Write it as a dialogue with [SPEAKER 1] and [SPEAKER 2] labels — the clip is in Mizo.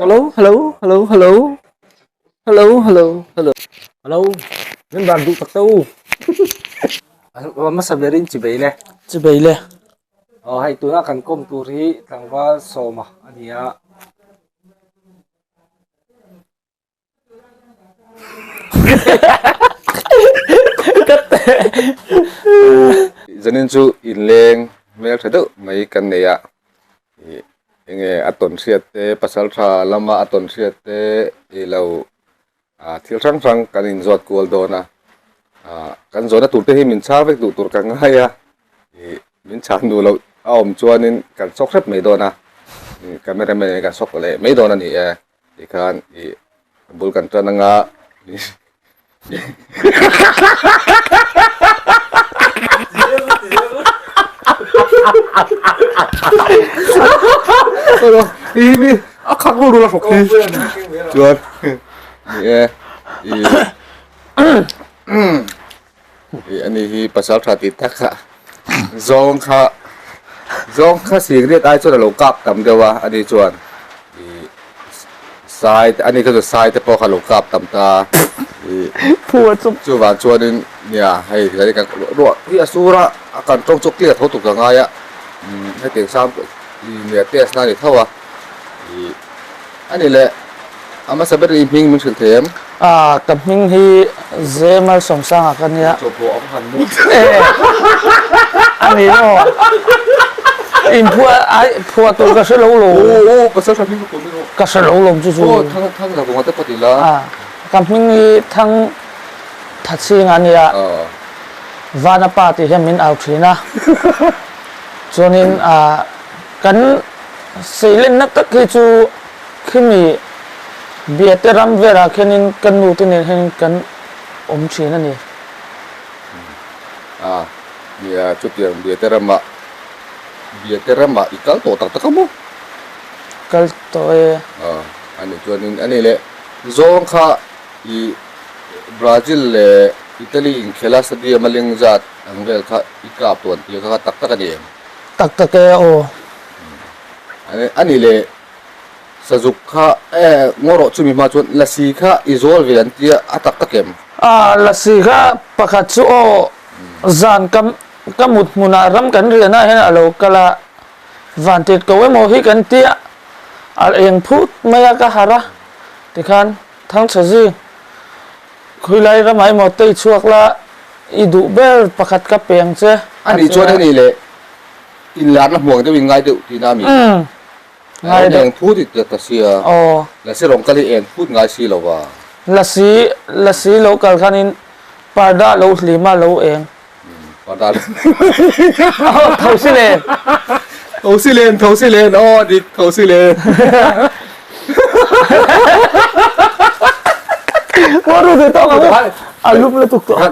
[SPEAKER 1] Hello hello hello hello hello hello hello
[SPEAKER 2] Hello min van duh tak te u hmasa berin chi bei le
[SPEAKER 1] chi bei le
[SPEAKER 2] aw hei tuna kan kawm tur hi tlangval sawma a ni a.
[SPEAKER 3] Zanin chu inleng hmel tha deuh mai kan nei a ih enge a tawn hriat te pasal tha lama a tawn hriat te ih lo ah thil hrang hrang kan inzawt kual dawn a ah kan zawhna tur te hi min chhang vek duh tur ka ngai a ih min chhang duh loh a awm chuanin kan sawk hrep mai dawn a ih camera man in kan sawk leh mai dawn a ni e. Tikhan ih bul kan tan anga a khak ru ru a hrawk hi chuan ni e ih ih ani hi pasal tha tih tak a zawng kha zawng kha singriat ai chuan a lo kap tam deuh a ani chuan ih sai te ani kha chu sai te pawh kha a lo kap tam ta ih chuvang chuanin nia hei kan ruah hi a sur a a kan tawng chu clear tho tuk ka ngai a umm hetiang sang nia test na a ni tho a ih ani leh. A hmasa ber i hming min hrilh thei em?
[SPEAKER 1] A, ka hming hi Ze Malsawmsanga ka nia.
[SPEAKER 3] Chawpawh a va han mut.
[SPEAKER 1] A ni maw? In phuah ai phuah tur ka hre lo lo.
[SPEAKER 3] Aw aw pasal tha hming ka pawh min rawh.
[SPEAKER 1] Ka hre lo lo chu chu.
[SPEAKER 3] Aw thang thang za kunga te pawh ti la.
[SPEAKER 1] A, ka hming hi Thang Thachhinga a nia. Vana pa tih hian min au thin a. Chuanin a kan seilenna tak hi chu Khimi Biate ram velah khianin ka nu te nen hianin kan awm thin a ni.
[SPEAKER 3] A, nia chutiang Biate ramah, Biate ramah i kal tawh tak tak a maw?
[SPEAKER 1] Kal tawh e.
[SPEAKER 3] A, a nih chuanin a ni leh zawng kha i Brazil leh Italy inkhela stadium a leng zat ang vel kha i kap tuan tih kha tak tak a ni em?
[SPEAKER 1] Tak tak e aw.
[SPEAKER 3] A ni leh Sazuk kha e ngaw rawh chumi hma chuan lasi kha i zawl ve an tia a tak tak em?
[SPEAKER 1] A lasi kha pakhat chu aw zan ka ka mut hmunah ram kan rianah hian a lo kal a, van tit ko emaw hi kan tia a eng phut mai a ka harh a tikhan Thangchhe zing khawilai ramah emaw tei chhuak la i duh ber pakhat ka peng che
[SPEAKER 3] a nih chuan heni leh inlarna hmuang deuh in ngai deuh tihna a mi?
[SPEAKER 1] Ngai deuh.
[SPEAKER 3] Eng phut i ta sia.
[SPEAKER 1] Aw.
[SPEAKER 3] Lasi rawng kal hi eng phut ngai si lo va.
[SPEAKER 1] Lasi, lasi lo kal khanin parda lo hlim a lo eng.
[SPEAKER 3] Parda lo.
[SPEAKER 1] Aw, tho si len.
[SPEAKER 3] Tho si len, tho si len, aw dik, tho si len.
[SPEAKER 1] Waru te tawng ang a lum lutuk tawh.